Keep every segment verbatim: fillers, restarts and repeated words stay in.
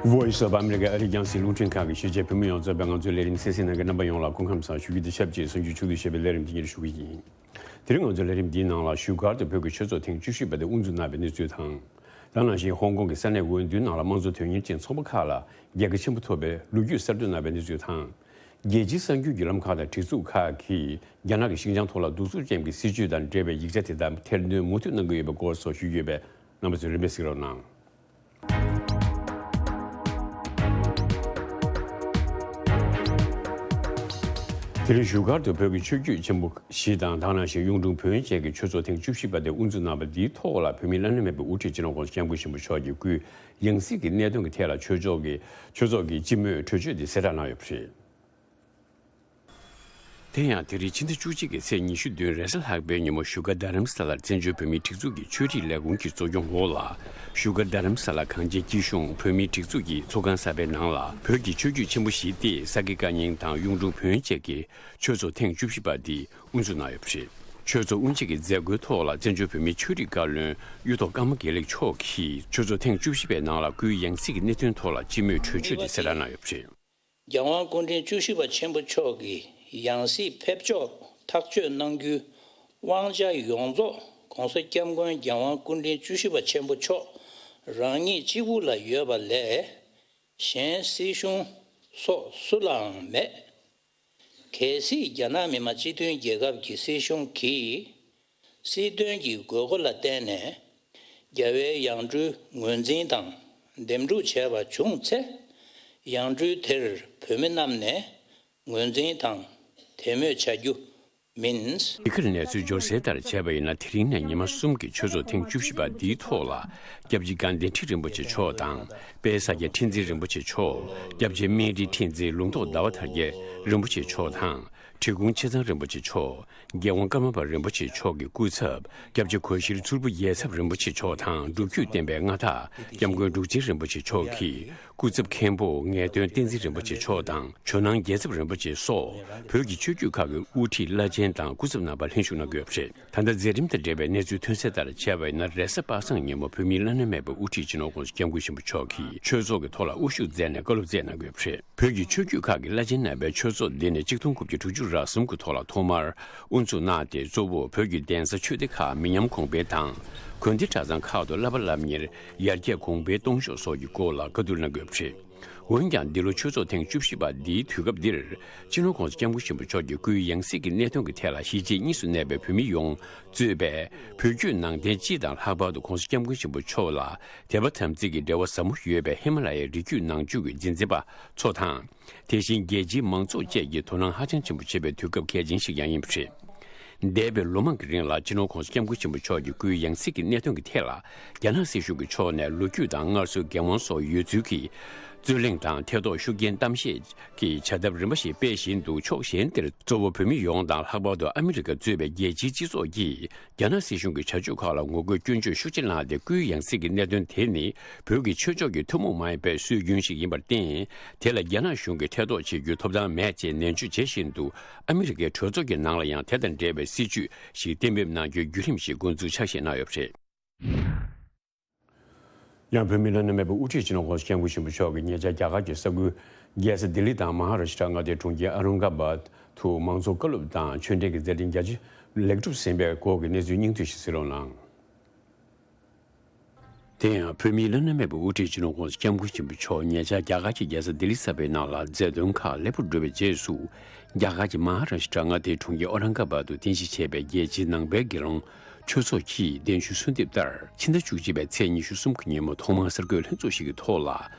Voice of America ཨ་རིའི་རྒྱང་སྲིང་རླུང་འཕྲིན་ཁང་གི་གཞིས་བྱེས་བོད་མི་ཡོངས་རྫོགས་པའི་ང་ཚོའི་ལས་རིམ་གསན་གཟིགས་གནང་མཁན་རྣམ་པ་ཡོངས་ལ་སྐུ་ཁམས་བཟང་ཞུ་རྒྱུ་དང་ཆབས་ཅིག་གསར་འགྱུར་ཕྱོགས་བསྡུས་ཞེས་པའི་ལས་རིམ་འདི་ཉིད་ཞུ་གི་ཡིན། དེ་རིང་ང་ཚོའི་ལས་རིམ་འདིའི་ནང་ལ་བཞུགས་སྒར་དུ་བོད་ཀྱི་ཆོས་ཚོགས་ཐེངས་བཅུ་བཞི་པ་དེ་དབུ་འཛུགས་གནང་བའི་གནས་ཚུལ་དང་། ད་ནང་བཞིན་ཧོང་ཀོང་གི་ས་གནས་འོས་བསྡུའི་ནང་ལ་དམངས་གཙོ་དོན་གཉེར་ཅན་ཚོགས་པ་ཁག་ལ་རྒྱལ་ཁ་ཆེན་པོ་ཐོབ་པའི་ལོ་རྒྱུས་གསར་གཏོད་གནང་བའི་གནས་ཚུལ་དང་། རྒྱལ་སྤྱིའི་གསར་འགྱུར་བརྒྱུད་ལམ་ཁག་དང་སྒྲིག་འཛུགས་ཁག་གིས་རྒྱ་ནག་གིས་ཞིན་ཅང་ཐོག་ལ་གདུག་རྩུབ་ཅན་གྱི་སྲིད་བྱུས་དང་འབྲེལ་བའི་ཡིག་ཆ་དེ་དག་ཐེར་འདོན་མུ་མཐུད་གནང་གི་ཡོད་པའི་སྐོར་སོགས་ཞུས་ཡོད་པས། རྣམ་པ་ཚོས་རིམ་པས་གཟིགས་རོགས་གནང་། དེ་རིང་བཞུགས་སྒར་དུ་བོད་ཀྱི་ཆོས་བརྒྱུད་ཆེན་པོ་བཞི་དང་། དེ་ནང་བཞིན་གཡུང་དྲུང་བོན་བཅས་ཀྱི་ཆོས་ཚོགས་ཐེངས་བཅུ་བཞི་པ་དེ་དབུ་འཛུགས་གནང་བ་འདིའི་ཐོག་ལ། བོད་མིའི་བླ་ན་མེད་པའི་དབུ་ཁྲིད་སྤྱི་ནོར་༸གོང་ས་༸སྐྱབས་མགོན་ཆེན་པོ་མཆོག་གི་སྐུའི་ཡང་སྲིད་ཀྱི་གནད་དོན་གྱི་ཐད་ལ་ཆོས་ཕྱོགས་ཀྱི་ཆོས་ཚོགས་ཀྱི་སྤྱི་མོས་གྲོས་ཆོད་དེ་གསལ་བསྒྲགས་གནང་ཡོད་པ་རེད། དེ་ཡང་དེ་རིང་ཕྱི་ཟླ་བཅུ་གཅིག་གི་ཚེས་ཉི་ཤུ་བདུན་རེས་གཟའ་ལྷག་པའི་ཉིན་མོ་བཞུགས་སྒར་རྡ་རམ་ས་ལར་བཙན་བྱོལ་བོད་མིའི་སྒྲིག་འཛུགས་ཀྱི་ཆོས་རིག་ལས་ཁུངས་ཀྱི་གཙོ་སྐྱོང་འོག་ལ། བཞུགས་སྒར་རྡ་རམ་ས་ལ་གངས་ཅན་སྐྱིད་གཤོངས་བོད་མིའི་སྒྲིག་འཛུགས་ཀྱི་ཚོགས་ཁང་གསར་པའི་ནང་ལ། བོད་ཀྱི་ཆོས་བརྒྱུད་ཆེན་པོ་བཞི་སྟེ་ས་དགེ་བཀའ་རྙིང་དང་གཡུང་དྲུང་བོན་བཅས་ཀྱི་ཆོས་ཚོགས་ཐེངས་བཅུ་བཞི་པ་འདི་དབུ་འཛུགས་གནང་ཡོད་པ་རེད། ཆོས་ཚོགས་དབུ་འབྱེད་ཀྱི་མཛད་སྒོའི་ཐོག་ལ། བཙན་བྱོལ་བོད་མིའི་ཆོས་རིག་བཀའ་བློན་གཡུ་ཐོག་ཀརྨ་དགེ་ལེགས་མཆོག་གིས་ཆོས་ཚོགས་ཐེངས་བཅུ་བཞི་པའི་ནང་ལ་སྐུའི་ཡང་སྲིད་ཀྱི་གནད་དོན་ཐོག་ལ་སྤྱི་མོས་གྲོས་ཆོད་དེ་གསལ་བསྒྲགས་གནང་ཡོད་པ་རེད། རྒྱལ་དབང་སྐུ་ཕྲེང་བཅུ་བཞི་པ་ཆེན་པོ་མཆོག་གིས་ཡང་སྲིད་ཕེབས་ཕྱོགས་ཐག་གཅོད་གནང་རྒྱུའི་དབང་ཆ་ཡོངས་རྫོགས་༸གོང་ས་༸སྐྱབས་མགོན་རྒྱལ་དབང་སྐུ་ཕྲེང་བཅུ་བཞི་པ་ཆེན་པོ་མཆོག་རང་ཉིད་གཅིག་པུ་ལ་ཡོད་པ་ལས་གཞན་སྲིད་གཞུང་སོགས་སུ་ལའང་མེད། གལ་སྲིད་རྒྱ་ནག་མི་དམངས་སྤྱི་མཐུན་རྒྱལ་ཁབ་ཀྱི་སྲིད་གཞུང་གིས་སྲིད་དོན་གྱི་དགོས་མཁོ་ལ་བརྟེན་ནས་རྒྱལ་བའི་ཡང་སྤྲུལ་ངོས་འཛིན་དང་འདེམས་སྒྲུག་བྱས་པ་བྱུང་ཚེ། ཡང་སྤྲུལ་དེར་བོད་མི་རྣམས་ནས་ངོས་འཛིན་དང་དད་མོས་བྱ་རྒྱུ་མིན། འདི་གར་གནས་ཚུལ་འབྱོར་གསལ་ལྟར་བྱས་པ་ཡིན་ན། དེ་རིང་ནས་ཉི་མ་གསུམ་གྱི་ཆོས་ཚོགས་ཐེངས་བཅུ་བཞི་པ་འདིའི་ཐོག་ལ། སྐྱབས་རྗེ་དགའ་ལྡན་ཁྲི་རིན་པོ་ཆེ་མཆོག་དང་། དཔལ་ས་སྐྱ་ཁྲི་འཛིན་རིན་པོ་ཆེ་མཆོག་སྐྱབས་རྗེ་སྨན་རིའི་ཁྲི་འཛིན་ལུང་རྟོགས་ཟླ་བ་དར་རྒྱས་རིན་པོ་ཆེ་མཆོག་དང་། ཁྲི་གུང་ཆེ་ཚང་རིན་པོ་ཆེ་མཆོག་རྒྱལ་དབང་ཀརྨ་པ་རིན་པོ་ཆེ་མཆོག་གི་སྐུ་ཚབ། སྐྱབས་རྗེ་གོས་ཤྲི་མཚུར་ཕུ་རྒྱལ་ཚབ་རིན་པོ་ཆེ་མཆོག་དང་། སྒྲུབ་བརྒྱུད་བསྟན་པའི་མངའ་བདག་སྐྱབས་མགོན་འབྲུག་ཆེན་རིན་པོ་ཆེ་མཆོག་གི་སྐུ་ཚབ་མཁན་པོ་ངེས་དོན་བསྟན་འཛིན་རིན་པོ་ཆེ་མཆོག་དང་། ཇོ་ནང་རྒྱལ་ཚབ་རིན་པོ་ཆེ་སོགས། བོད་ཀྱི་ཆོས་བརྒྱུད་ཁག་གི་དབུ་ཁྲིད་བླ་ཆེན་དང་སྐུ་ཚབ་རྣམ་པ་ལྷན་ཞུགས་གནང་གི་ཡོད་པ་རེད། ད་ལྟ་མཛད་རིམ་དང་འབྲེལ་བའི་གནས་ཚུལ་ཐོན་གསལ་ལྟར་བྱས་པ་ཡིན་ན། རེས་གཟའ་པ་སངས་ཉིན་མོ་བོད་མིའི་བླ་ན་མེད་པའི་དབུ་ཁྲིད་སྤྱི་ནོར་༸གོང་ས་༸སྐྱབས་མགོན་ཆེན་པོ་མཆོག་གིས་ཆོས་ཚོགས་ཀྱི་ཐོག་ལ་དབུ་བཞུགས་མཛད་ནས་བཀའ་སློབ་སྩལ་གནང་གི་ཡོད་པ་རེད། བོད་ཀྱི་ཆོས་བརྒྱུད་ཁག་གི་བླ་ཆེན་རྣམ་པའི་ཆོས་ཚོགས་འདི་ནི་ཆིག་སྟོང་དགུ་བརྒྱ་དྲུག་ཅུ་རེ་གསུམ་གྱི་ཐོག་ལ་ཐོག་མར་དབུ་འཛུགས་གནང་སྟེ། གཙོ་བོ་བོད་ཀྱི་གདན་ས་ཆོས་སྡེ་ཁག་མི་ཉམས་གོང་འཕེལ་དང་། དགོན་སྡེ་གྲྭ་ཚང་ཁག་ཏུ་བསླབ་པ་སློབ་གཉེར་ཡར་རྒྱས་གོང་འཕེལ་གཏོང་ཕྱོགས་སོགས་ཀྱི་སྐོར་ལ་བཀའ་བསྡུར་གནང་གི་ཡོད་པ་རེད། འོན་ཀྱང་། འདི་ལོ་ཆོས་ཚོགས་ཐེངས་བཅུ་བཞི་པ་འདིའི་དུས་སྐབས་འདིར། སྤྱི་ནོར་༸གོང་ས་༸སྐྱབས་མགོན་ཆེན་པོ་མཆོག་གི་སྐུའི་ཡང་སྲིད་ཀྱི་གནད་དོན་གྱི་ཐད་ལ། གཞིས་བྱེས་གཉིས་སུ་གནས་པའི་བོད་མི་ཡོངས་གཙོས་པའི་བོད་བརྒྱུད་ནང་བསྟན་སྤྱི་དང་། ལྷག་པར་དུ་༸གོང་ས་༸སྐྱབས་མགོན་ཆེན་པོ་མཆོག་ལ་དད་པ་དམ་ཚིག་གི་འབྲེལ་བ་ཟབ་མོ་ཡོད་པའི་ཧི་མ་ལ་ཡའི་རི་རྒྱུད་ནང་བཅུད་ཀྱི་རྗེས་འཛིན་པ་ཚོ་དང་། དེ་བཞིན་རྒྱལ་སྤྱིའི་མང་ཚོགས་བཅས་ཀྱིས་དོ་སྣང་ཧ་ཅང་ཆེན་པོ་བྱེད་པའི་དུས་སྐབས་གལ་ཆེན་ཞིག་ཡང་ཡིན་པ་རེད། འདས་པའི་ལོ་མང་གི་རིང་ལ། སྤྱི་ནོར་༸གོང་ས་༸སྐྱབས་མགོན་ཆེན་པོ་མཆོག་གི་སྐུའི་ཡང་སྲིད་ཀྱི་གནད་དོན་གྱི་ཐད་ལ། རྒྱ་ནག་སྲིད་གཞུང་གི་ཕྱོགས་ནས་ལོ་རྒྱུས་དང་སྔར་སྲོལ་འགན་དབང་སོགས་ཡོད་ཚུལ་གྱི་རྩོད་གླེང་དང་། ཐེ་གཏོགས་ཤུགས་རྐྱེན་གཏམ་བཤད་ཀྱི་བྱ་ཐབས་རིམ་པ་ཞིག་སྤེལ་བཞིན་འདུག་ཕྱོགས་གཞན་དེར། གཙོ་བོ་བོད་མི་ཡོངས་དང་། ལྷག་པར་དུ་ཨ་མི་རི་ཀ་གཙོས་པའི་རྒྱལ་སྤྱིའི་སྤྱི་ཚོགས་ཀྱིས། རྒྱ་ནག་སྲིད་གཞུང་གི་བྱ་སྤྱོད་ཁག་ལ་ངོ་རྒོལ་སྐྱོན་བརྗོད་ཤུགས་ཆེ་གནང་སྟེ། སྐུའི་ཡང་སྲིད་ཀྱི་གནད་དོན་དེ་ནི། བོད་ཀྱི་ཆོས་ཕྱོགས་ཀྱི་ཐུན་མོང་མ་ཡིན་པའི་སྲོལ་རྒྱུན་ཞིག་ཡིན་པར་བརྟེན། དེ་ལ་རྒྱ་ནག་གཞུང་གིས་ཐེ་གཏོགས་བྱེད་རྒྱུའི་ཐོབ་ཐང་མེད་ཅེས་ནན་བརྗོད་བྱེད་བཞིན་འདུག་ཨ་མི་རི་ཀའི་གྲོས་ཚོགས་ཀྱི་ནང་ལ་ཡང་། དེ་དང་འབྲེལ་བའི་སྲིད་བྱུས་ཤིག་གཏན་འབེབས་གནང་རྒྱུའི་བརྒྱུད་རིམ་ཞིག་འགོ་འཛུགས་འཆར་གཞི་གནང་ཡོད་པ་རེད། ཡང་། བོད་མིའི་བླ་ན་མེད་པའི་དབུ་ཁྲིད་སྤྱི་ནོར་༸གོང་ས་༸སྐྱབས་མགོན་ཆེན་པོ་མཆོག་གིས་ཉེ་ཆར་རྒྱ་གར་གྱི་ས་ཁུལ་རྒྱལ་ས་ལྡི་ལི་དང་མ་ཧཱ་རཱ་ཤི་ཏྲ་མངའ་སྡེའི་གྲོང་ཁྱེར་ཨ་རུན་གྷ་བཱད་དུ་མང་གཙོ་བཀའ་སློབ་དང་ཆོས་འབྲེལ་གྱི་མཛད་འཕྲིན་རྒྱ་ཆེ་ལེགས་གྲུབ་ཟིན་པའི་སྐོར་གྱི་གནས་ཚུལ་སྙིང་བསྡུས་ཤིག་གཟིགས་རོགས་གནང་། དེ་ཡང་། བོད་མིའི་བླ་ན་མེད་པའི་དབུ་ཁྲིད་སྤྱི་ནོར་༸གོང་ས་༸སྐྱབས་མགོན་ཆེན་པོ་མཆོག་ཉེ་ཆར་རྒྱ་གར་གྱི་རྒྱལ་ས་ལྡི་ལི་གསར་པའི་ནང་ལ་མཛད་དོན་ཁག་ལེགས་པོར་གྲུབ་པའི་རྗེས་སུ། རྒྱ་གར་གྱི་མ་ཧཱ་རཱ་ཤི་ཏྲ་མངའ་སྡེའི་གྲོང་ཁྱེར་ཨོ་རང་གྷ་བཱད་དུ་རྟེན་གཞི་བྱས་པའི་རྒྱལ་སྤྱིའི་ནང་པའི་དགེ་སློང་ཆོས་ཚོགས་ཀྱིས་གདན་ཞུ་གསོལ་འདེབས་ལྟར། ཕྱི་ཟླ་བཅུ་གཅིག་པའི་ཚེས་ཉི་ཤུ་གསུམ་གྱི་ཉིན་མོ་ཐོག་མར་གསར་འགོད་ལྷན་ཚོགས་ཤིག་གི་ཐོག་ལ།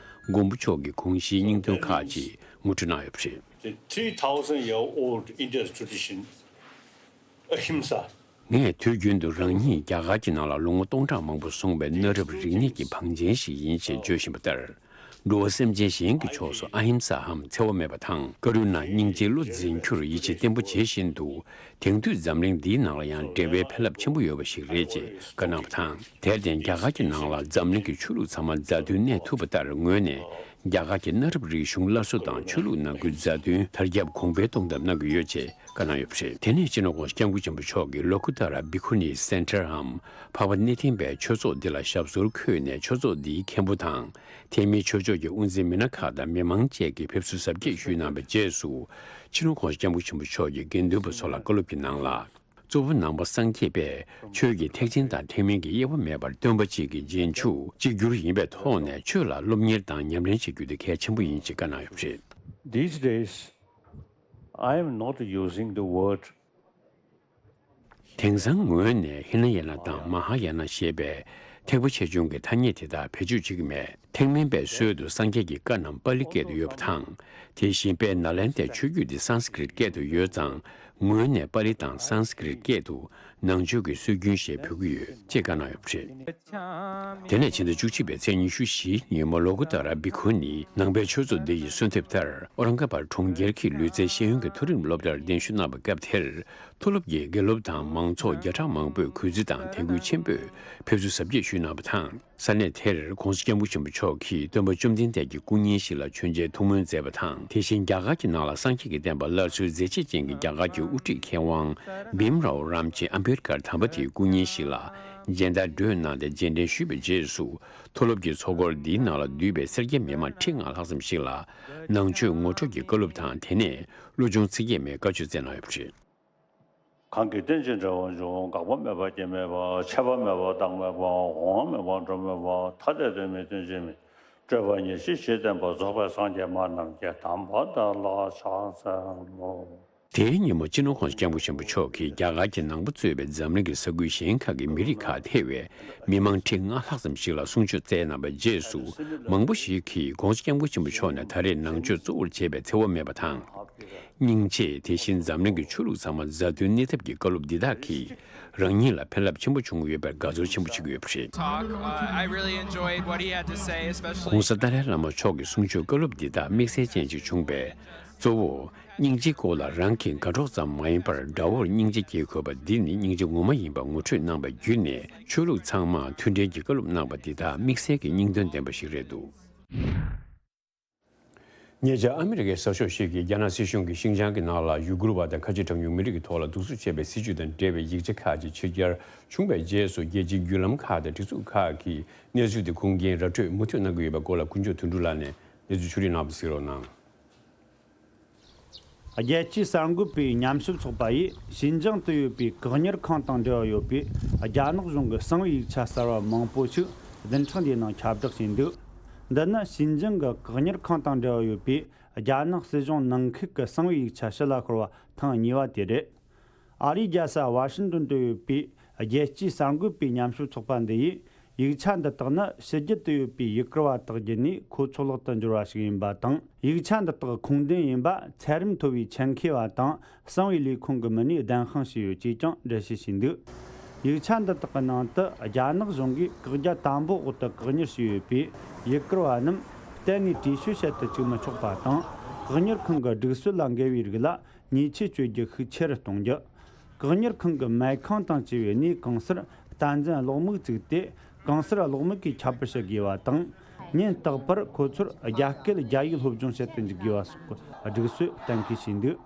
མགོན་པོ་མཆོག་གི་དགོངས་གཞིའི་སྙིང་དོན་ཁག་ཅིག་ངོ་སྤྲོད་གནང་ཡོད་པ་རེད། The three thousand year old India's tradition, ahimsa. ངས་དུས་རྒྱུན་དུ་རང་ཉིད་རྒྱ་གར་གྱི་ནང་ལ་ལོ་ངོ་སྟོང་ཕྲག་མང་པོ་སོང་བའི་གནའ་རབས་རིག་གནས་ཀྱི་བང་ཆེན་ཞིག་ཡིན་ཞེས་བརྗོད་བཞིན་པ་ལྟར། འགྲོ་བ་སེམས་ཅན་གཞན་གྱི་ཕྱོགས་སུ་ཨ་ཧིམ་ས་འམ་འཚེ་བ་མེད་པ་དང་། ཀ་རུ་ཎ་སྙིང་རྗེའི་བློ་འཛིན་རྒྱུར་ཡིད་ཆེས་བརྟན་པོ་བྱེད་བཞིན་དུ། དེང་དུས་འཛམ་གླིང་འདིའི་ནང་ལ་ཡང་འབྲེལ་བའི་ཕན་རླབས་ཆེན་པོ་ཡོད་པ་ཞིག་རེད་ཅེས་བཀའ་གནང་བ་དང་། དེར་བརྟེན་རྒྱ་གར་གྱི་ནང་ལ་འཛམ་གླིང་གི་ཆོས་ལུགས་ཚང་མ་མཛའ་མཐུན་གནས་ཐུབ་པ་ལྟར། ངོས་ནས་ རྒྱ་གར་གྱི་གནའ་རབས་རིག་གཞུང་སླར་གསོ་དང་ཆོས་ལུགས་ནང་ཁུལ་མཛའ་མཐུན་དར་ཁྱབ་གོང་འཕེལ་གཏོང་ཐབས་གནང་གི་ཡོད་ཅེས་བཀའ་གནང་ཡོད་པ་རེད། དེ་ནས་སྤྱི་ནོར་༸གོང་ས་༸སྐྱབས་མགོན་ཆེན་པོ་མཆོག་གིས་ལོ་ཀུ་ཏ་ར་བི་ཁུ་ནི་སེན་ཊར་འམ་འཕགས་པ་གནས་བརྟན་པའི་ཆོས་ཚོགས་འདི་ལ་ཞབས་སོར་འཁོད་ནས་ཆོས་ཚོགས་འདིའི་མཁན་པོ་དང་། ཐེག་དམན་ཆོས་ཕྱོགས་ཀྱི་དབུ་འཛིན་མི་སྣ་ཁག་དང་མི་མང་བཅས་ཀྱིས་ཕེབས་བསུ་གཟབ་རྒྱས་ཞུས་གནང་བའི་རྗེས་སུ། སྤྱི་ནོར་༸གོང་ས་༸སྐྱབས་མགོན་ཆེན་པོ་མཆོག་གིས་དགེ་འདུན་པ་ཚོ་ལ་བཀའ་སློབ་ཀྱི་ནང་ལ། གཙོ་བོ་ནང་པ་སངས་རྒྱས་པས་ཆོས་ཀྱི་ཐེག་ཆེན་དང་ཐེག་དམན་གྱི་དབྱེ་བ་མེད་པར་སྟོན་པ་གཅིག་གི་རྗེས་འཇུག་གཅིག་གྱུར་ཡིན་པའི་ཐོག་ནས་ཆོས་ལ་སློབ་གཉེར་དང་ཉམས་ལེན་བྱེད་རྒྱུ་དེ་གལ་ཆེན་པོ་ཡིན་ཅེས་བཀའ་གནང་ཡོད་པ་རེད། These days, I am not using the word དེང་སང་ངོས་ནས་ཧི་ན་ཡ་ན་དང་མ་ཧཱ་ཡ་ན་ཞེས་པའི་ཐེག་པ་ཆེ་ཆུང་གི་ཐ་སྙད་དེ་དག་བེད་སྤྱོད་བྱེད་ཀྱི་མེད། ཐེག་དམན་པའི་སྲོལ་དུ་སངས་རྒྱས་ཀྱི་བཀའ་རྣམས་པཱ་ལི་སྐད་དུ་ཡོད་པ་དང་། དེ་བཞིན་དཔལ་ནཱ་ལེནྡྲའི་ཆོས་བརྒྱུད་འདི་སཾ་སྐྲྀཏ་སྐད་དུ་ཡོད་ཙང་། ངོས་ནས་པཱ་ལི་དང་སཾ་སྐྲྀཏ་སྐད་དུ་ནང་ཆོས་ཀྱི་སྲོལ་རྒྱུན་ཞེས་འབོད་ཀྱི་ཡོད་ཅེས་བཀའ་གནང་ཡོད་པ་རེད། དེ་ནས་ཕྱི་ཟླ་བཅུ་གཅིག་པའི་ཚེས་ཉི་ཤུ་བཞི་ཉིན་མོ་ལོ་ཀུ་ཏ་ར་བི་ཁུ་ནི་ནང་པའི་ཆོས་ཚོགས་འདི་ཡི་གསོལ་འདེབས་ལྟར་ཨོ་རང་ཀ་པར་གྲོང་ཁྱེར་གྱི་ལུས་རྩལ་ཤེས་ཡོན་གྱི་མཐོ་རིམ་སློབ་གྲྭར་གདན་ཞུ་གནང་བའི་སྐབས་དེར། མཐོ་སློབ་ཀྱི་དགེ་སློབ་དང་མང་ཚོགས་བརྒྱ་ཕྲག་མང་པོས་གུས་བརྩི་དང་དད་གུས་ཆེན་པོས་ཕེབས་བསུ་གཟབ་རྒྱས་ཞུས་གནང་བ་དང་། ས་གནས་དེར་༸གོང་ས་༸སྐྱབས་མགོན་ཆེན་པོ་མཆོག་གིས་སྟོན་པ་བཅོམ་ལྡན་འདས་ཀྱི་སྐུ་བརྙན་ཞིག་ལ་མཆོད་མཇལ་ཐུགས་སྨོན་མཛད་པ་དང་། དེ་བཞིན་རྒྱ་གར་གྱི་ནང་ལ་སངས་རྒྱས་ཀྱི་བསྟན་པ་སླར་གསོའི་མཛད་རྗེས་ཅན་གྱི་རྒྱ་གར་གྱི་དབུ་ཁྲིད་མཁས་དབང་བིམ་རའོ་རམ་ཇི་ཨམ་བྷེད་ཀར་དམ་པ་དེའི་སྐུ་བརྙན་ཞིག་ལ་མཇལ་དར་སྒྲོན་གནང་སྟེ་རྗེས་དྲན་ཞུས་པའི་རྗེས་སུ། མཐོ་སློབ་ཀྱི་ཚོགས་འཁོར་འདིའི་ནང་ལ་འདུས་པའི་སེར་སྐྱ་མི་མང་ཁྲི་ལྔ་ལྷག་ཙམ་ཞིག་ལ་ནང་ཆོས་ངོ་སྤྲོད་ཀྱི་བཀའ་སློབ་དང་། དེ་ནས་བློ་སྦྱོང་ཚིག་བརྒྱད་མའི་བཀའ་ཆོས་སྩལ་གནང་ཡོད་པ་རེད། གང་གིས་རྟེན་ཅིང་འབྲེལ་བར་འབྱུང་། འགག་པ་མེད་པར་སྐྱེ་མེད་པ། ཆད་པ་མེད་པ་རྟག་མེད་པ། འོང་བ་མེད་པ་འགྲོ་མེད་པ། ཐ་དད་དོན་མེད་དོན་གཅིག་མིན། སྤྲོས་པ་ཉེར་ཞི་ཞེས་བསྟན་པ། རྫོགས་པའི་སངས་རྒྱས་སྨྲ་རྣམས་ཀྱི། དམ་པ་དེ་ལ་ཕྱག་འཚལ་ལོ། དེའི་ཉིན་མོ་སྤྱི་ནོར་༸གོང་ས་༸སྐྱབས་མགོན་ཆེན་པོ་མཆོག་གིས་རྒྱ་གར་གྱི་ནང་པ་གཙོས་པའི་འཛམ་གླིང་གི་ས་ཁུལ་གཞན་ཁག་གི་མི་རིགས་ཁག་ཐེ་བའི་མི་མང་ཁྲི་ལྔ་ལྷག་ཙམ་ཞིག་ལ་གསུང་ཆོས་སྩལ་གནང་བའི་རྗེས་སུ། མང་པོ་ཞིག་གིས་༸གོང་ས་༸སྐྱབས་མགོན་ཆེན་པོ་མཆོག་ནས་ད་རེས་ནང་ཆོས་གཙོ་བོར་བྱས་པའི་འཚེ་བ་མེད་པ་དང་། སྙིང་རྗེ། དེ་བཞིན་འཛམ་གླིང་གི་ཆོས་ལུགས་ཚང་མ་མཛའ་མཐུན་གནས་ཐབས་ཀྱི་བཀའ་སློབ་འདི་དག་གིས་རང་ཉིད་ལ་ཕན་རླབས་ཆེན་པོ་བྱུང་ཡོད་པར་དགའ་ཚོར་ཆེན་པོ་བྱེད་ཀྱི་ཡོད་པ་རེད། Talk. Uh, I really enjoyed what he had to say, especially གོང་ས་ཏཱ་ལའི་བླ་མ་མཆོག་གི་གསུང་ཆོས་བཀའ་སློབ་འདི་དག་དམིགས་བསལ་ཅན་ཞིག་བྱུང་བས། གཙོ་བོ། སྙིང་རྗེའི་སྐོར་ལ་རང་གི་དགའ་གྲོགས་ཙམ་མ་ཡིན་པར་དགྲ་བོར་སྙིང་རྗེ་སྐྱེ་དགོས་པ་འདི་ནི་སྙིང་རྗེ་ངོ་མ་ཡིན་པ་ངོ་འཕྲོད་གནང་བ་བརྒྱུད་ནས། ཆོས་ལུགས་ཚང་མར་མཐུན་སྒྲིལ་གྱི་བཀའ་སློབ་གནང་བ་འདི་དག་དམིགས་བསལ་གྱི་སྙིང་དོན་ལྡན་པ་ཞིག་རེད་འདུག་ཉེ་ཆར་ཨ་མི་རི་ཀའི་གསར་ཤོག་ཞིག་གིས་རྒྱ་ནག་སྲིད་གཞུང་གིས་ཤིན་ཅང་གི་ནང་ལ་ཡུ་གུར་བ་དང་ཁ་ཆེ་གྲངས་ཉུང་མི་རིགས་ཀྱི་ཐོག་ལ་གདུག་རྩུབ་ཆེ་བའི་སྲིད་བྱུས་དང་འབྲེལ་བའི་ཡིག་ཆ་ཁག་ཅིག་ཕྱིར་གྱར་བྱུང་བའི་རྗེས་སུ། རྒྱལ་སྤྱིའི་བརྒྱུད་ལམ་ཁག་དང་སྒྲིག་འཛུགས་ཁག་གིས་གནས་ཚུལ་དེ་ཁུངས་སྐྱེལ་ར་སྤྲོད་མུ་མཐུད་གནང་གི་ཡོད་པའི་སྐོར་ལ་ཀུན་མཆོག་དོན་གྲུབ་ལགས་ནས་གནས་ཚུལ་ཕྱོགས་སྒྲིག་གནང་བ་གཟིགས་རོགས་གནང་། རྒྱལ་སྤྱིའི་གསར་འགོད་པའི་ཉམས་ཞིབ་ཚོགས་པ་ཡིས་ཤིན་ཅང་དུ་ཡོད་པའི་བཀག་ཉར་ཁང་དང་འབྲེལ་བ་ཡོད་པའི་རྒྱ་ནག་གཞུང་གི་གསང་བའི་ཡིག་ཆ་གསར་བ་མང་པོ་ཞིག་བདུན་ཕྲག་འདིའི་ནང་ཁྱབ་བསྒྲགས་བྱས་འདུག་འདི་ནི་ཤིན་ཅང་གི་བཀག་ཉར་ཁང་དང་འབྲེལ་བ་ཡོད་པའི་རྒྱ་ནག་སྲིད་གཞུང་ནང་ཁུལ་གྱི་གསང་བའི་ཡིག་ཆ་ཕྱི་ལ་ཤོར་བ་ཐེངས་གཉིས་པ་དེ་རེད། ཨ་རིའི་རྒྱལ་ས་ཝ་ཤིང་ཏོན་དུ་ཡོད་པའི་རྒྱལ་སྤྱིའི་གསར་འགོད་པའི་ཉམས་ཞིབ་ཚོགས་པ་འདི་ཡིས། ཡིག་ཆ་འདི་དག་ནི་ཕྱི་རྒྱལ་དུ་ཡོད་པའི་ཡུ་གུར་བ་དག་བརྒྱུད་ནས་ཁོ་ཚོ་ལག་ཏུ་འབྱོར་བ་ཞིག་ཡིན་པ་དང་། ཡིག་ཆ་འདི་དག་ཁུངས་ལྡན་ཡིན་པ་ཚད་རིམ་མཐོ་བའི་ཆེད་མཁས་པ་དང་གསང་བའི་ལས་ཁུངས་ཀྱི་མི་སྣས་བདེན་དཔང་བྱས་ཡོད་ཅེས་ཀྱང་འགྲེལ་བཤད་བྱས་འདུག་ཡིག་ཆ་འདི་དག་གི་ནང་དུ་རྒྱ་ནག་གཞུང་གིས་བཀག་རྒྱ་དམ་པོ་འོག་ཏུ་བཀག་ཉར་བྱས་ཡོད་པའི་ཡུ་གུར་བ་རྣམས་གཏན་ནས་བྲོས་བྱོལ་བྱེད་དུ་བཅུག་མི་ཆོག་པ་དང་། བཀག་ཉར་ཁང་གི་སྒྲིག་སྲོལ་ལ་འགལ་བའི་རིགས་ལ། ཉེས་ཆད་གཅོད་རྒྱུ་ཤུགས་ཆེ་རུ་གཏོང་རྒྱུ། བཀག་ཉར་ཁང་གི་མལ་ཁང་དང་བཅས་པའི་གནས་གང་སར་བསྟན་འཛིན་གློག་མིག་བཙུགས་ཏེ། གང་སར་གློག་མིག་གིས་ཁྱབ་པར་བྱེད་དགོས་པ་དང་། ཉིན་རྟག་པར་ཁོ་ཚོར་རྒྱ་སྐད་རྒྱ་ཡིག་སློབ་སྦྱོང་བྱེད་དུ་འཇུག་དགོས་པ་སོགས་ཀྱི་སྒྲིག་སྲོལ་གཏན་འཁེལ་བྱས་འདུག་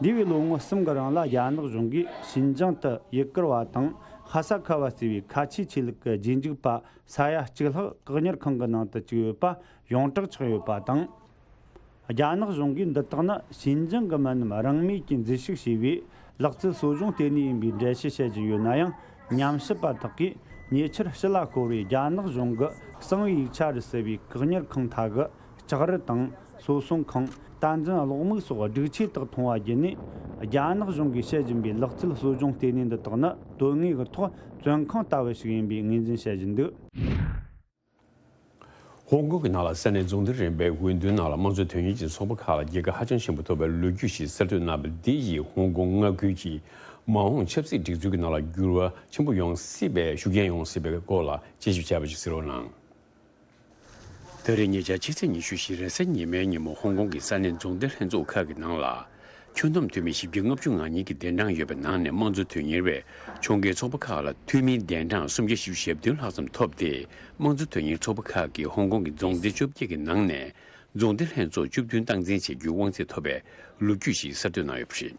འདས་པའི་ལོ་ངོ་གསུམ་གྱི་རིང་ལ་རྒྱ་ནག་གཞུང་གིས་ཤིན་ཅང་དུ་ཡུ་གུར་བ་དང་ཧ་ས་ཁ་བ་ཟེར་བའི་ཁ་ཆེའི་ཆོས་ལུགས་ཀྱི་རྗེས་འཇུག་པ་ས་ཡ་གཅིག་ལྷག་བཀག་ཉར་ཁང་གི་ནང་དུ་བཅུག་ཡོད་པ་ཡོངས་གྲགས་ཆགས་ཡོད་པ་དང་། རྒྱ་ནག་གཞུང་གིས་འདི་དག་ནི་ཤིན་ཅང་གི་མི་རྣམས་རང་མོས་ཀྱིས་འཛུལ་ཞུགས་བྱས་པའི་ལག་རྩལ་གསོ་སྦྱོང་ལྟེ་གནས་ཡིན་པའི་འགྲེལ་བཤད་བྱེད་བཞིན་ཡོད་ན་ཡང་། ཉམས་ཞིབ་པ་དག་གིས་ཉེ་ཆར་ཕྱི་ལ་ཤོར་བའི་རྒྱ་ནག་གཞུང་གི་གསང་བའི་ཡིག་ཆ་རུ་ཟེར་བའི་བཀག་ཉར་ཁང་དག་གི་ལྕགས་རི་དང་། སོ་སྲུང་ཁང་། བསྟན་འཛིན་གློག་མིག་སོགས་སྒྲིག་ཆས་དག་མཐོང་བ་བརྒྱུད་ནས། རྒྱ་ནག་གཞུང་གིས་བྱེད་བཞིན་པའི་ལག་རྩལ་གསོ་སྦྱོང་ལྟེ་གནས་འདི་དག་ནི་དོན་དངོས་ཀྱི་ཐོག་བཙོན་ཁང་ལྟ་བུ་ཞིག་ཡིན་པའི་ངོས་འཛིན་བྱེད་བཞིན་འདུག་ཧོང་ཀོང་གི་ནང་ལ་ས་གནས་རྫོང་སྡེ་རིམ་པའི་འོས་བསྡུའི་ནང་ལ་དམངས་གཙོ་དོན་གཉེར་གྱི་ཚོགས་པ་ཁག་ལ་རྒྱལ་ཁ་ཧ་ཅང་ཆེན་པོ་ཐོབ་པའི་ལོ་རྒྱུས་ཤིག་གསར་གཏོད་གནང་བ་འདི་ཡིས་ཧོང་ཀོང་མངའ་ཁུལ་གྱི་མ་འོངས་ཆབ་སྲིད་སྒྲིག་འཛུགས་ཀྱི་ནང་ལ་འགྱུར་བ་ཆེན་པོ་ཡོང་སྲིད་པའི་ཤུགས་རྐྱེན་ཡོང་སྲིད་པའི་སྐོར་ལ་དཔྱད་ཞིབ་བྱས་པ་ཞིག་གཟིགས་རོགས་གནང་། ད་རེས་ཉེ་ཆར་ཕྱི་ཚེས་ཉི་ཤུ་བཞི་རེས་གཟའ་ཉི་མའི་ཉིན་མོ་ཧོང་ཀོང་གི་ས་གནས་རྫོང་སྡེ་ལྷན་ཚོགས་ཁག་གི་ནང་ལ། ཁྱོན་བསྡོམས་འཐུས་མི་བཞི་བརྒྱ་ལྔ་བཅུ་ང་གཉིས་ཀྱི་གདན་གྲངས་ཡོད་པའི་ནང་ནས་དམངས་གཙོ་དོན་གཉེར་བས་ཕྱོགས་འགལ་ཚོགས་པ་ཁག་ལ་འཐུས་མིའི་གདན་གྲངས་སུམ་བརྒྱ་བཞི་བཅུ་ཞེ་བདུན་ལྷག་ཙམ་ཐོབ་སྟེ། དམངས་གཙོ་དོན་གཉེར་ཚོགས་པ་ཁག་གིས་ཧོང་ཀོང་གི་རྫོང་སྡེ་བཅོ་བརྒྱད་ཀྱི་ནང་ནས་ རྫོང་སྡེ་ལྷན་ཚོགས་བཅུ་བདུན་སྟངས་འཛིན་བྱེད་རྒྱུའི་དབང་ཚད་ཐོབ་པའི་ལོ་རྒྱུས་ཤིག་གསར་གཏོད་གནང་ཡོད་པ་རེད།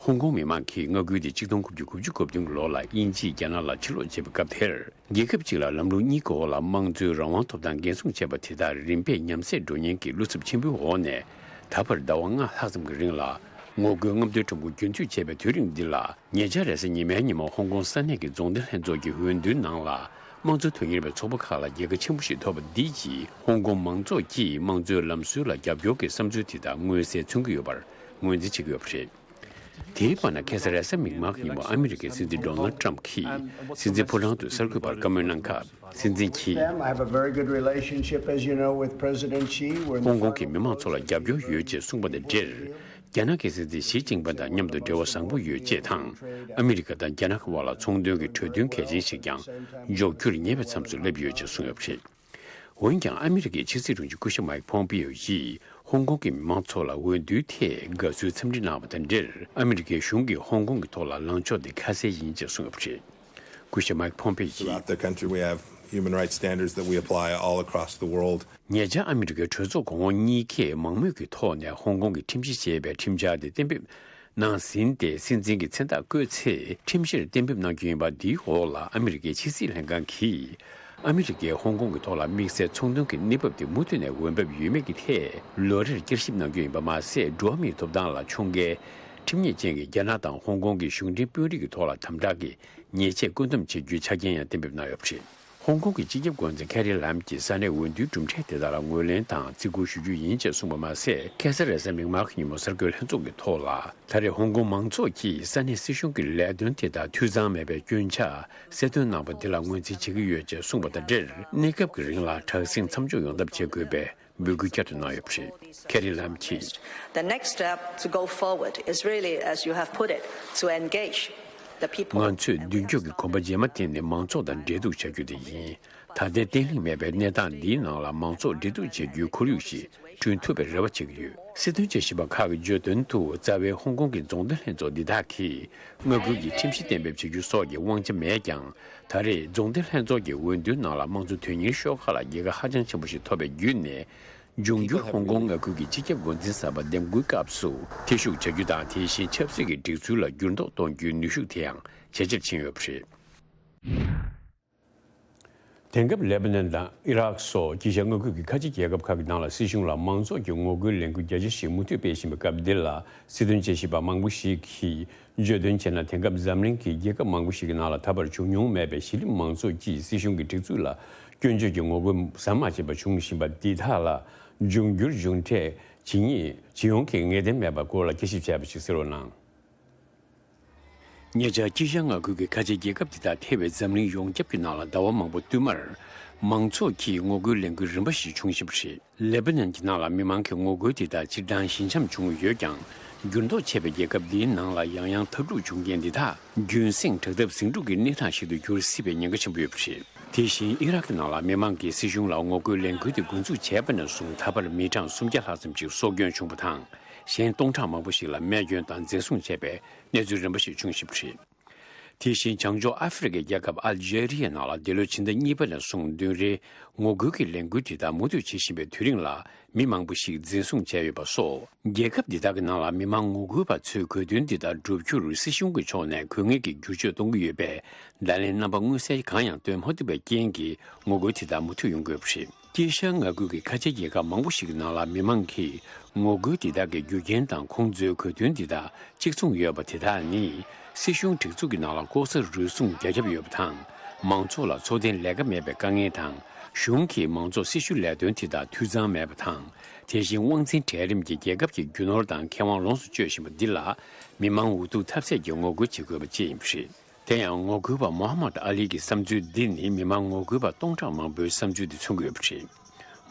ཧོང་ཀོང་མི་མང་གིས་མངའ་ཁུལ་དེ་གཅིག་སྟོང་དགུ་བརྒྱ་དགུ་བཅུ་གོ་བདུན་གྱི་ལོ་ལ་དབྱིན་ཇིས་རྒྱ་ནག་ལ་ཕྱིར་ལོག་བྱས་པའི་སྐབས་དེར། རྒྱལ་ཁབ་གཅིག་ལ་ལམ་ལུགས་གཉིས་ཀྱི་འོག་ལ་དམངས་གཙོའི་རང་དབང་ཐོབ་ཐང་འགན་སྲུང་བྱས་པ་དེ་དག་རིམ་པས་ཉམས་སད་འགྲོ་ཉེན་གྱི་བློ་འཚབ་ཆེན་པོའི་འོག་ནས། ད་བར་ཟླ་བ་ལྔ་ལྷག་ཙམ་གྱི་རིང་ལ་ངོ་རྒོལ་རྔམ་སྟོན་ཁྲོམ་སྐོར་རྒྱུན་མཐུད་བྱས་པའི་དུས་རིང་འདི་ལ། ཉེ་ཆར་རེས་གཟའ་ཉི་མའི་ཉིན་མོ་ཧོང་ཀོང་ས་གནས་ཀྱི་རྫོང་སྡེ་ལྷན་ཚོགས་ཀྱི་འོས་བསྡུའི་ནང་ལ། དམངས་གཙོ་དོན་གཉེར་བའི་ཚོགས་པ་ཁག་ལ་རྒྱལ་ཁ་ཆེན་པོ་ཞིག་ཐོབ་པ་འདི་གྱིས། ཧོང་ཀོང་མང་ཚོགས་ཀྱིས་དམངས་གཙོའི་ལམ་སྲོལ་ལ་རྒྱབ་སྐྱོར་གྱི་བསམ་ཚུལ་དེ་དག་མངོན་གསལ་མཚོན་གྱི་ཡོད་པར་ངོས་འཛིན་བྱེད་ཀྱི་ཡོད་པ་རེད། དེའི་བར་ན། ཁ་སང་རེས་གཟའ་མིག་དམར་གྱི་ཉིན་མོ་ཨ་མི་རི་ཀའི་སྲིད་འཛིན་ཌོ་ནལ་ཏྲམ་གྱིས་སྲིད་འཛིན་ཕོ་བྲང་དུ་གསར་འགོད་པར་བཀའ་མོལ་གནང་སྐབས། སྲིད་འཛིན་གྱིས། Them. I have a very good relationship, as you know, with President Xi. We're in the ཧོང་ཀོང་གི་མི་མང་ཚོ་ལ་རྒྱབ་སྐྱོར་ཡོད་ཅེས་གསུངས་པ་དང་འབྲེལ། རྒྱ་ནག་གི་སྲིད་འཛིན་ཞི་ཅིན་ཕིང་དང་མཉམ་དུ་འབྲེལ་བ་བཟང་པོ་ཡོད་ཅེས་དང་། ཨ་མི་རི་ཀ་དང་རྒྱ་ནག་གི་དབར་ལ་ཚོང་དོན་གྱི་གྲོས་མཐུན་གལ་ཆེན་ཞིག་ཀྱང་འཇོག་རྒྱུར་ཉེ་བའི་མཚམས་སུ་སླེབས་ཡོད་ཅེས་གསུངས་ཡོད་པ་རེད། འོན་ཀྱང་། ཨ་མི་རི་ཀའི་ཕྱི་སྲིད་དྲུང་ཆེ་སྐུ་ཞབས་མའིག་ཕོམ་པིའོ་ཡིས་ཧོང་ཀོང་གི་མི་མང་ཚོ་ལ་འོས་བསྡུའི་ཐད་དགའ་བསུའི་འཚམས་འདྲི་གནང་བ་དང་འབྲེལ། ཨ་མི་རི་ཀའི་གཞུང་གིས་ཧོང་ཀོང་གི་ཐོག་ལ་ལངས་ཕྱོགས་དེ་ཁ་གསལ་ཡིན་ཅེས་གསུངས་ཡོད་པ་རེད། སྐུ་ཞབས་མའིག་ཕོམ་པིའོ་ཡིས། Throughout the country, we have human rights standards that we apply all across the world. ཉེ་ཆར་ཨ་མི་རི་ཀའི་གྲོས་ཚོགས་གོང་འོག་གཉིས་ཀས་མང་མོས་ཀྱི་ཐོག་ནས་ཧོང་ཀོང་གི་ཁྲིམས་གཞི་ཞེས་པའི་ཁྲིམས་འཆར་དེ་གཏན་འབེབས་གནང་ཟིན་ཏེ། སྲིད་འཛིན་གྱི་མཚན་རྟགས་བཀོད་ཚེ་ཁྲིམས་གཞིར་གཏན་འབེབས་གནང་རྒྱུ་ཡིན་པ། འདིའི་འོག་ལ་ཨ་མི་རི་ཀའི་ཕྱི་སྲིད་ལྷན་ཁང་གིས་ཨ་མི་རི་ཀས་ཧོང་ཀོང་གི་ཐོག་ལ་དམིགས་བསལ་ཚོང་དོན་གྱི་གནས་བབ་དེ་མུ་མཐུད་ནས་འོས་འབབ་ཡོད་མེད་ཀྱི་ཐད་ལོ་རེར་བསྐྱར་ཞིབ་གནང་རྒྱུ་ཡིན་པ་མ་ཟད། འགྲོ་བ་མིའི་ཐོབ་ཐང་ལ་ཕྱོགས་འགལ་ཁྲིམས་ཉེས་ཅན་གྱི་རྒྱ་ནག་དང་ཧོང་ཀོང་གི་གཞུང་འབྲེལ་དཔོན་རིགས་ཀྱི་ཐོག་ལ་དམ་དྲག་གི་ཉེས་ཆད་བཀོད་འདོམས་བྱེད་རྒྱུའི་ཆ་རྐྱེན་ཡང་གཏན་འབེབས་གནང་ཡོད་པ་རེད། ཧོང་ཀོང་གི་སྤྱི་ཁྱབ་འགོ་འཛིན་ཁེ་རི་ལམ་གྱིས་ས་གནས་འོས་བསྡུའི་གྲུབ་འབྲས་དེ་དག་ལ་ངོས་ལེན་དང་བརྩི་བཀུར་ཞུ་རྒྱུ་ཡིན་ཅེས་གསུངས་པ་མ་ཟད། ཁ་སང་རེས་གཟའ་མིག་དམར་གྱི་ཉིན་མོ་གསར་འགོད་ལྷན་ཚོགས་ཀྱི་ཐོག་ལ། ད་རེས་ཧོང་ཀོང་མང་ཚོགས་ཀྱིས་ས་གནས་སྲིད་གཞུང་གི་ལས་དོན་དེ་དག་འཐུས་ཚང་མེད་པའི་སྐྱོན་ཆ་གསལ་སྟོན་གནང་པ་འདི་ལ་ངོས་འཛིན་བྱེད་ཀྱི་ཡོད་ཅེས་གསུངས་པ་དང་འབྲེལ། གནས་སྐབས་ཀྱི་རིང་ལ་དྲག་ཟིང་མཚམས་འཇོག་ཡོང་ཐབས་བྱེད་དགོས་པའི་འབོད་སྐུལ་བསྐྱར་དུ་གནང་ཡོད་པ་རེད། ཁེ་རི་ལམ་གྱིས། The next step to go forward is really, as you have put it, to engage the people. ང་ཚོས་མདུན་སྐྱོད་ཀྱི་གོམ་པ་རྗེས་མ་དེ་ནི་མང་ཚོགས་དང་འབྲེལ་གཏུག་བྱ་རྒྱུ་དེ་ཡིན། ད་ལྟའི་བརྟན་ལྷིང་མེད་པའི་གནས་སྟངས་འདིའི་ནང་ལ་མང་ཚོགས་འབྲེལ་གཏུག་བྱེད་རྒྱུའི་ཁོར་ཡུག་ཞིག་བསྐྲུན་ཐུབ་པའི་རེ་བ་བྱེད་ཀྱི་ཡོད། སྲིད་དོན་དཔྱད་ཞིབ་པ་ཁག་གིས་བརྗོད་དོན་དུ། རྩ་བའི་ཧོང་ཀོང་གི་རྫོང་སྡེ་ལྷན་ཚོགས་འདི་དག་གིས་མངའ་ཁུལ་གྱི་ཁྲིམས་གཞི་གཏན་འབེབས་བྱེད་རྒྱུ་སོགས་ཀྱི་དབང་ཆ་མེད་ཀྱང་། ད་རེས་རྫོང་སྡེ་ལྷན་ཚོགས་ཀྱི་འོས་བསྡུའི་ནང་ལ་དམངས་གཙོ་དོན་གཉེར་ཤོག་ཁག་ལ་རྒྱལ་ཁ་ཧ་ཅང་ཆེན་པོ་ཞིག་ཐོབ་པའི་བརྒྱུད་ནས། འབྱུང་འགྱུར་ཧོང་ཀོང་མངའ་ཁུལ་གྱི་སྤྱི་ཁྱབ་འགོ་འཛིན་གསར་པ་འདེམས་བསྐོའི་སྐབས་སུ་ཐེ་ཞུགས་བྱ་རྒྱུ་དང་། དེ་བཞིན་ཆབ་སྲིད་ཀྱི་སྒྲིག་འཛུགས་ལ་འགྱུར་ལྡོག་གཏོང་རྒྱུའི་ནུས་ཤུགས་དེའང་ཇེ་ཆེར་ཕྱིན་ཡོད་པ་རེད། དེང་སྐབས་ལེ་པ་ནན་དང་ཨི་རག་སོགས་དཀྱིལ་ཤར་མངའ་ཁུལ་གྱི་ཁ་ཆེ་རྒྱལ་ཁབ་ཁག་གི་ནང་ལ་སྲིད་གཞུང་ལ་མང་ཚོགས་ཀྱི་ངོ་རྒོལ་ལས་འགུལ་རྒྱ་ཆེ་ཞིག་མུ་མཐུད་སྤེལ་བཞིན་པའི་སྐབས་འདི་ལ། སྲིད་དོན་དཔྱད་ཞིབ་པ་མང་པོ་ཞིག་གིས་བརྗོད་དོན་བྱས་ན། དེང་སྐབས་འཛམ་གླིང་གི་རྒྱལ་ཁབ་མང་པོ་ཞིག་གི་ནང་ལ་ད་བར་བྱུང་མྱོང་མེད་པའི་གཞི་རིམ་མང་ཚོགས་ཀྱིས་སྲིད་གཞུང་གི་སྒྲིག་འཛུགས་ལ་སྐྱོན་བརྗོད་ཀྱི་ངོ་རྒོལ་ཟམ་མ་ཆད་པར་འབྱུང་བཞིན་པ་འདི་དག་ལ་འབྱུང་འགྱུར་འབྱུང་འཕྲད་ཇི་སྙེད་ཇི་ཡོང་གི་ངེས་གཏན་མེད་པའི་སྐོར་ལ་དཔྱད་ཞིབ་བྱས་པ་ཞིག་གསན་རོགས་གནང་། ཉེ་ཆར་དཀྱིལ་ཤར་མངའ་ཁུལ་གྱི་ཁ་ཆེ་རྒྱལ་ཁབ་དེ་དག་ཐེ་བའི་འཛམ་གླིང་ཡོངས་ཁྱབ་ཀྱི་ནང་ལ་ཟླ་བ་མང་པོ་བསྟུད་མར་མང་ཚོགས་ཀྱིས་ངོ་རྒོལ་ལས་འགུལ་རིམ་པ་ཞིག་འབྱུང་བཞིན་པ་རེད། ལེ་པ་ནན་གྱི་ནང་ལ་མི་མང་གི་ངོ་རྒོལ་དེ་དག་སྤྱིར་བཏང་ཞི་འཇམ་བྱུང་ཡོད་ཀྱང་། འགྱུར་ལྡོག་ཆེ་བའི་རྒྱལ་ཁབ་འདིའི་ནང་ལ་ཡང་ཡང་འཐབ་འཁྲུག་བྱུང་རྐྱེན་འདི་དག་རྒྱུན་སྲིང་དྲག་འཐབ་ཟིང་འཁྲུག་གི་གནས་སྟངས་ཤིག་ཏུ་འགྱུར་སྲིད་པའི་ཉེན་ཁ་ཆེན་པོ་ཡོད་པ་རེད། དེ་བཞིན་ཨི་རག་གི་ནང་ལ་མི་མང་གིས་སྲིད་གཞུང་ལ་ངོ་རྒོལ་ལས་འགུལ་དེ་འགོ་འཛུགས་བྱས་པ་ནས་བཟུང་། ད་བར་མི་གྲངས་སུམ་བརྒྱ་ལྷག་ཙམ་ཅིག་སྲོག་སྐྱོན་བྱུང་བ་དང་། གཞན་སྟོང་ཕྲག་མང་པོ་ཞིག་ལ་རྨས་སྐྱོན་དང་འཛིན་བཟུང་བྱས་པའི་གནས་ཚུལ་རིམ་པ་ཞིག་བྱུང་བཞིན་པ་རེད། དེ་བཞིན་བྱང་ཕྱོགས་ཨ་ཧྥེ་རི་ཁའི་རྒྱལ་ཁབ་ཨལ་ཇེ་རི་ཡའི་ནང་ལ་འདི་ལོའི་ཕྱི་ཟླ་གཉིས་པ་ནས་བཟུང་བདུན་རེའི་ངོ་རྒོལ་གྱི་ལས་འགུལ་དེ་དག་མུ་མཐུད་བྱེད་བཞིན་པའི་དུས་རིང་ལ། མི་མང་པོ་ཞིག་འཛིན་བཟུང་བྱས་ཡོད་པ་སོགས། རྒྱལ་ཁབ་འདི་དག་གི་ནང་ལ་མི་མང་ངོ་རྒོལ་བ་ཚོས་གོ་དོན་འདི་དག་བསྒྲུབ་རྒྱུར་སྲིད་གཞུང་གི་ཕྱོགས་ནས་དགོས་ངེས་ཀྱི་བསྒྱུར་བཅོས་གཏོང་གི་ཡོད་པའི་བརྡ་ལན་རྣམ་པ་མངོན་གསལ་གང་ཡང་སྟོན་མ་ཐུབ་པའི་རྐྱེན་གྱིས། ངོ་རྒོལ་དེ་དག་མུ་མཐུད་ཡོང་དགོས་པ་རེད། དཀྱིལ་ཤར་མངའ་ཁུལ་གྱི་ཁ་ཆེ་རྒྱལ་ཁབ་མང་པོ་ཞིག་གི་ནང་ལ་མི་མང་གིས་ངོ་རྒོལ་འདི་དག་གི་རྒྱུ་རྐྱེན་དང་ཁོང་ཚོའི་གོ་དོན་འདི་དག་གཅིག་མཚུངས་ཡོད་པ་དེ་དག་ནི། སྲིད་གཞུང་སྒྲིག་འཛུགས་ཀྱི་ནང་ལ་ལྐོག་ཟ་རུལ་སུངས་རྒྱ་ཁྱབ་ཡོད་པ་དང་། མང་ཚོགས་ལ་འཚོ་རྟེན་ལས་ཀ་མེད་པའི་དཀའ་ངལ་དང་། གཞུང་གིས་མང་ཚོགས་སྲི་ཞུ་ལས་དོན་དེ་དག་འཐུས་ཚང་མེད་པ་དང་། དེ་བཞིན་དབང་འཛིན་གྲལ་རིམ་གྱིས་རྒྱལ་ཁབ་ཀྱི་རྒྱུ་ནོར་དང་ཁེ་དབང་ལོངས་སུ་སྤྱོད་བཞིན་པ་འདི་ལ། མི་མང་འུ་ཐུག་ཐབས་ཟད་ཀྱིས་ངོ་རྒོལ་བྱེད་དགོས་པ་བཅས་ཡིན་པ་རེད། དེ་ཡང་ངོ་རྒོལ་བ་མོ་ཧ་མད་ཨ་ལི་གི་བསམ་ཚུལ་འདི་ནི་མི་མང་ངོ་རྒོལ་བ་སྟོང་ཕྲག་མང་པོའི་བསམ་ཚུལ་འདི་མཚོན་གྱི་ཡོད་པ་རེད།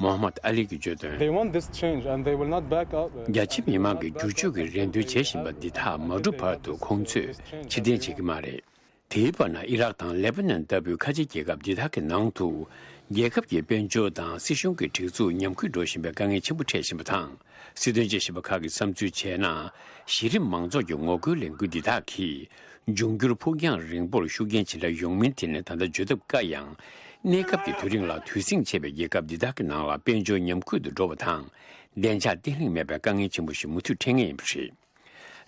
མོ་ཧ་མད་ཨ་ལི་གིས་བརྗོད་དོན། They want this change and they will not back up. རྒྱ་ཆེ་མི་མང་གིས་བསྒྱུར་བཅོས་ཀྱི་རེ་འདུན་བྱེད་བཞིན་པ་འདི་དག་མ་འགྲུབ་བར་དུ་ཁོང་ཚོས་ཕྱིར་འཐེན་བྱེད་ཀྱི་མ་རེད། དེའི་བར་ན་ཨི་རག་དང་ལེ་པ་ནན་ལྟ་བུའི་ཁ་ཆེ་རྒྱལ་ཁབ་འདི་དག་གི་ནང་དུ། རྒྱལ་ཁབ་ཀྱི་དཔལ་འབྱོར་དང་སྲིད་གཞུང་གི་སྒྲིག་འཛུགས་ཉམས་རྒུད་འགྲོ་བཞིན་པའི་དཀའ་ངལ་ཆེན་པོ་འཕྲད་བཞིན་པ་དང་། སྲིད་དོན་དཔྱད་ཞིབ་པ་ཁག་གིས་བསམ་ཚུལ་བྱས་ན། གཞི་རིམ་མང་ཚོགས་ཀྱི་ངོ་རྒོལ་ལས་འགུལ་འདི་དག་གིས། འབྱུང་འགྱུར་ཕུགས་རྒྱང་རིང་པོར་ཤུགས་རྐྱེན་ཇི་འདྲ་ཡོང་མིན་དེ་ནི་ད་ལྟ་བརྗོད་ཐབས་དཀའ་ཡང་། གནས་སྐབས་ཀྱི་དུས་རིང་ལ་དུས་ཟིང་ཆེ་བའི་རྒྱལ་ཁབ་འདི་དག་གི་ནང་ལ་དཔལ་འབྱོར་ཉམས་རྒུད་དུ་འགྲོ་བ་དང་། བདེ་འཇགས་བརྟན་ལྷིང་མེད་པའི་དཀའ་ངལ་ཆེན་པོ་ཞིག་མུ་མཐུད་འཕྲད་ངེས་ཡིན་པ་རེད།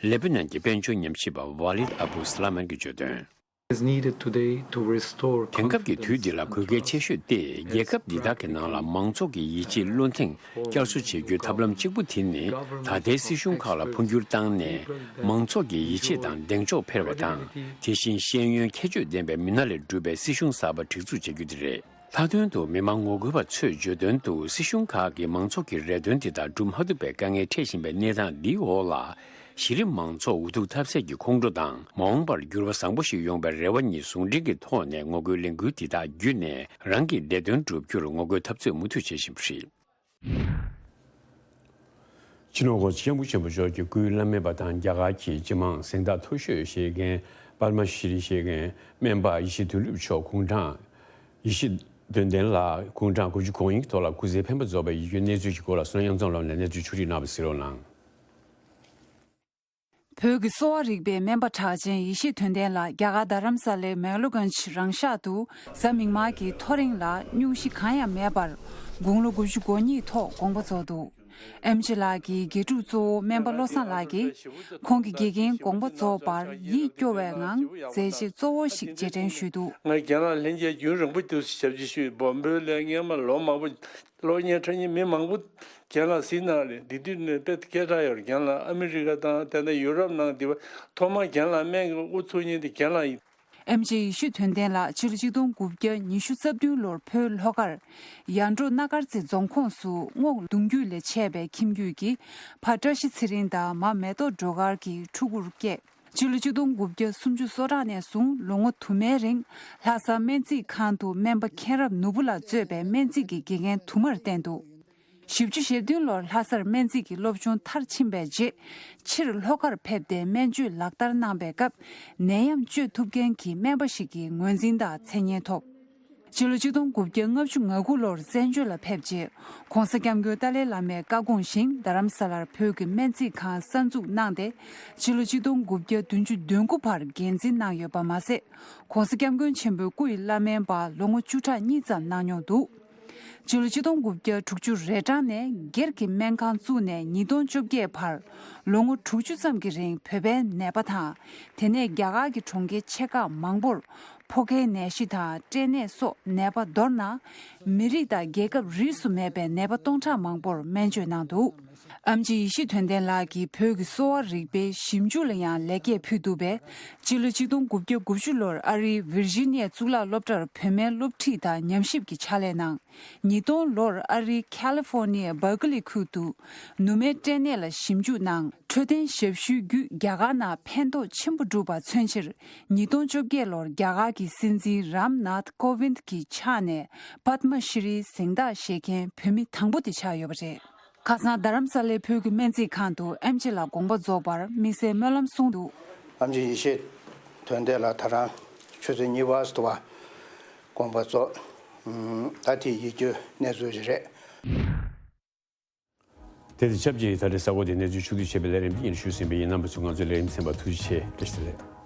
ལེ་པ་ནན་གྱི་དཔལ་འབྱོར་ཉམས་ཞིབ་པ་ཝ་ལིད་ཨ་བུ་སི་ལ་མན་གྱིས་བརྗོད་དོན། Is needed today to restore དེང་སྐབས་ཀྱི་དུས་འདི་ལ་དགོས་གལ་ཆེ་ཤོས་དེ། རྒྱལ་ཁབ་འདི་དག་གི་ནང་ལ་མང་ཚོགས་ཀྱི་ཡིད་ཆེས་བློ་མཐུན་བསྐྱར་གསོ་བྱེད་རྒྱུའི་ཐབས་ལམ་གཅིག་པུ་དེ་ནི། ད་ལྟའི་སྲིད་གཞུང་ཁག་ལ་འཕོ་འགྱུར་བཏང་ནས། མང་ཚོགས་ཀྱི་ཡིད་ཆེས་དང་གདེང་འཇོག་འཕེར་བ་དང་། དེ་བཞིན་ཤེས་ཡོན་ཁྱད་ཆོས་ལྡན་པའི་མི་སྣ་ལས་གྲུབ་པའི་སྲིད་གཞུང་གསར་པ་སྒྲིག་འཛུགས་བྱ་རྒྱུ་དེ་རེད། མཐའ་དོན་དུ་མི་མང་ངོ་རྒོལ་བ་ཚོས་བརྗོད་དོན་དུ། སྲིད་གཞུང་ཁག་གིས་མང་ཚོགས་ཀྱི་རེ་འདུན་དེ་དག་སྒྲུབ་མ་ཐུབ་པའི་དཀའ་ངལ་འཕྲད་བཞིན་པའི་གནས་སྟངས་འདིའི་འོག་ལ། གཞི་རིམ་མང་ཚོགས་འུ་ཐུག་ཐབས་ཟད་ཀྱི་ཁོང་ཁྲོ་དང་། མ་འོངས་པར་འགྱུར་བ་བཟང་པོ་ཞིག་ཡོང་བའི་རེ་བ་གཉིས་ཟུང་འབྲེལ་གྱི་ཐོག་ནས་ངོ་རྒོལ་ལས་འགུལ་འདི་དག་བརྒྱུད་ནས། རང་གི་བདེ་དོན་བསྒྲུབ་རྒྱུར་ངོ་རྒོལ་འཐབ་རྩོད་མུ་མཐུད་བྱེད་བཞིན་པ་རེད། སྤྱི་ནོར་༸གོང་ས་༸སྐྱབས་མགོན་ཆེན་པོ་མཆོག་གི་སྐུའི་བླ་སྨན་པ་དང་། རྒྱ་གར་གྱི་སྤྱི་དམངས་གཟེངས་རྟགས་མཐོ་ཤོས་བཞེས་མཁན་པདྨ་ཤྲི་བཞེས་མཁན་སྨན་པ་ཡེ་ཤེས་དོན་གྲུབ་མཆོག་དགུང་གྲངས་ཡེ་ཤེས་དོན་ལྡན་ལགས་དགུང་གྲངས་དགུ་བཅུ་གོ་གཉིས་ཀྱི་ཐོག་ལ་སྐུ་ཚེ་འཕེན་པ་རྫོགས་པའི་ཡིད་སྐྱོའི་གནས་ཚུལ་གྱི་སྐོར་ལ་བསོད་ནམས་གཡང་འཛོམས་ལགས་ནས་གནས་ཚུལ་ཕྱོགས་སྒྲིག་གནང་བ་གསན་རོགས་གནང་། བོད་ཀྱི་གསོ་བ་རིག་པའི་སྨན་པ་གྲགས་ཅན་ཡེ་ཤེས་དོན་ལྡན་ལགས་རྒྱ་གར་རྡ་རམ་ས་ལའི་མེག་ལོ་གན་ཇི་རང་ཤག་ཏུ་གཟའ་མིག་དམར་གྱི་ཐོ་རེངས་ལ་སྙུང་གཞི་གང་ཡང་མེད་པར་དགུང་ལོ་དགུ་བཅུ་གོ་གཉིས་ཐོག་དགོངས་པ་རྫོགས་འདུག་ཨེམ་ཆི་ལགས་ཀྱི་དགེ་ཕྲུག་གཙོ་བོ་སྨན་པ་བློ་བཟང་ལགས་ཀྱིས་ཁོང་གི་དགེ་རྒན་དགོངས་པ་རྫོགས་པར་ཡིད་སྐྱོ་བའི་ངང་མཛད་རྗེས་གཙོ་བོ་ཞིག་རྗེས་དྲན་ཞུས་འདུག་ང་རྒན་ལགས་ལྷན་རྒྱས་རྒྱུན་རིང་པོ་དུས་སུ་ཞབས་ཕྱི་ཞུས། སྦོམ་པོའི་ལས་སྔན་མ་ལོ་མང་པོ་གློག་བརྙན་འཁྲབ་མཁན་མི་མང་པོ་རྒན་ལགས་གཟིགས་གནང་རེད། འདི་དུས་ནས་དཔེ་སྐད་གྲགས་ཡོད་རེད། རྒན་ལགས་ཨ་མི་རི་ཀ་དང་ད་ལྟ་ཡུ་རོབ་ནང་འདི་བ་ཐོག་མར་རྒན་ལགས་སྨན་གྱི་དབུ་ཚུགས་མཁན་དེ་རྒན་ལགས་ཡིན། ཨེམ་ཆི་ཡེ་ཤེས་དོན་ལྡན་ལགས་ཕྱི་ལོ་ཆིག་སྟོང་དགུ་བརྒྱ་ཉི་ཤུ་རྩ་བདུན་ལོར་བོད་ལྷོ་ཁར་ཡར་འབྲོག་སྣ་དཀར་རྩེ་རྫོང་ཁོངས་སུ་རྔོག་གདུང་རྒྱུད་ལས་ཆད་པའི་ཁྱིམ་རྒྱུད་ཀྱི་ཕ་བཀྲ་ཤིས་ཚེ་རིང་དང་མ་མེ་ཏོག་སྒྲོལ་དཀར་གྱི་ཕྲུ་གུར་སྐྱེས། ཕྱི་ལོ་ཆིག་སྟོང་དགུ་བརྒྱ་སུམ་ཅུ་སོ་གྲངས་ནས་བཟུང་ལོ་ངོ་དུ་མའི་རིང་ལྷ་ས་སྨན་རྩིས་ཁང་དུ་སྨན་པ་མཁྱེན་རབ་ནོར་བུ་ལགས་གཙོས་པའི་སྨན་རྩིས་ཀྱི་དགེ་རྒན་དུ་མར་བསྟེན་འདུག་བཞི་བཅུ་ཞེ་བདུན་ལོར་ལྷ་སར་སྨན་རྩིས་ཀྱི་སློབ་སྦྱོང་མཐར་ཕྱིན་པའི་རྗེས། ཕྱིར་ལྷོ་ཁར་ཕེབས་ཏེ་སྨན་བཅོས་ལག་བསྟར་གནང་པའི་སྐབས། ནད་ཡམས་བཅོས་ཐུབ་མཁན་གྱི་སྨན་པ་ཞིག་གི་ངོས་འཛིན་དང་མཚན་སྙན་ཐོབ། སྤྱི་ལོ་ཆིག་སྟོང་དགུ་བརྒྱ་ལྔ་བཅུ་ང་དགུ་ལོར་བཙན་བྱོལ་ལ་ཕེབས་རྗེས། ྋགོང་ས་ྋསྐྱབས་མགོན་ཏཱ་ལའི་བླ་མའི་བཀའ་དགོངས་བཞིན་རྡ་རམ་ས་ལར་བོད་ཀྱི་སྨན་རྩིས་ཁང་གསར་འཛུགས་གནང་སྟེ། སྤྱི་ལོ་ཆིག་སྟོང་དགུ་བརྒྱ་བདུན་ཅུ་དོན་དགུ་བར་འགན་འཛིན་གནང་ཡོད་པ་མ་ཟད། ྋགོང་ས་ྋསྐྱབས་མགོན་ཆེན་པོའི་སྐུ་ཡི་བླ་སྨན་པ་ལོ་ངོ་བཅུ་ཕྲག་གཉིས་ཙམ་གནང་མྱོང་འདུག་སྤྱི་ལོ་ཆིག་སྟོང་དགུ་བརྒྱ་དྲུག་ཅུ་རེ་གྲངས་ནས་སྒེར་གྱི་སྨན་ཁང་བཙུགས་ནས་ཉིས་སྟོང་བཅོ་བརྒྱད་བར་ལོ་ངོ་དྲུག་ཅུ་ཙམ་གྱི་རིང་བོད་པའི་ནད་པ་དང་། དེ་ནས་རྒྱ་གར་གྱི་གྲོང་ཁྱེར་ཆེ་ཁག་མང་པོར་ཕོ་ཁའི་ནད་གཞི་དང་སྐྲན་ནད་སོགས་ནད་པ་མདོར་ན་མི་རིགས་དང་རྒྱལ་ཁབ་རིས་སུ་མེད་པའི་ནད་པ་སྟོང་ཕྲག་མང་པོར་སྨན་བཅོས་གནང་འདུག་ཨེམ་ཆི་ཡེ་ཤེས་དོན་ལྡན་ལགས་ཀྱིས་བོད་ཀྱི་གསོ་བ་རིག་པའི་ཞིབ་འཇུག་ལ་ཡང་ལེགས་སྐྱེས་ཕུལ་འདུག་པས། སྤྱི་ལོ་ཆིག་སྟོང་དགུ་བརྒྱ་དགུ་བཅུ་ལོར་ཨ་རིའི་ཝིར་ཇི་ནི་ཡའི་གཙུག་ལག་སློབ་གྲྭར་བོད་སྨན་སློབ་ཁྲིད་དང་ཉམས་ཞིབ་ཀྱི་ཕྱག་ལས་གནང་། ཉིས་སྟོང་ལོར་ཨ་རིའི་ཁ་ལི་ཧྥོར་ནི་ཡའི་བར་ཀི་ལི་ཁུལ་དུ་ནུ་མའི་སྐྲན་ནད་ལ་ཞིབ་འཇུག་གནང་། འཕྲོད་བསྟེན་ཞབས་ཞུའི་བརྒྱུད་རྒྱ་གར་ནང་ཕན་ཐོགས་ཆེན་པོ་བསྒྲུབས་པ་མཚོན་ཕྱིར། ཉིས་སྟོང་བཅོ་བརྒྱད་ལོར་རྒྱ་གར་གྱི་སྲིད་འཛིན་རམ་ནཱཐ་ཀོ་ཝིན་ཌ་གི་ཕྱག་ནས་པདྨ་ཤྲི་གཟེངས་རྟགས་བཞེས་མཁན་བོད་མི་དང་པོ་དེ་ཆགས་ཡོད་པ་རེད། ཁ་སང་རྡ་རམ་ས་ལའི་བོད་ཀྱི་སྨན་རྩིས་ཁང་དུ་ཨེམ་ཆི་ལགས་དགོངས་པ་རྫོགས་པར་དམིགས་བསལ་སྨོན་ལམ་གསུངས་འདུག་ཨེམ་ཆི་ཡེ་ཤེས་དོན་ལྡན་ལགས་ད་རང་ཆུ་ཚོད་གཉིས་པ་ཙམ་དུ་བ་དགོངས་པ་རྫོགས། ད་དེ་ཡིད་སྐྱོའི་གནས་ཚུལ་ཞིག་རེད། དེ་དང་ཆབས་ཅིག་ད་རེས་གཟའ་འཁོར་འདིའི་གནས་ཚུལ་ཕྱོགས་བསྡུས་བྱས་པའི་ལས་རིམ་འདི་སྙན་ཞུས་ཟིན་པ་ཡིན། རྣམ་པ་ཚོས་ང་ཚོའི་ལས་རིམ་གསན་པར་ཐུགས་རྗེ་ཆེ། བཀྲ་ཤིས་བདེ་ལེགས།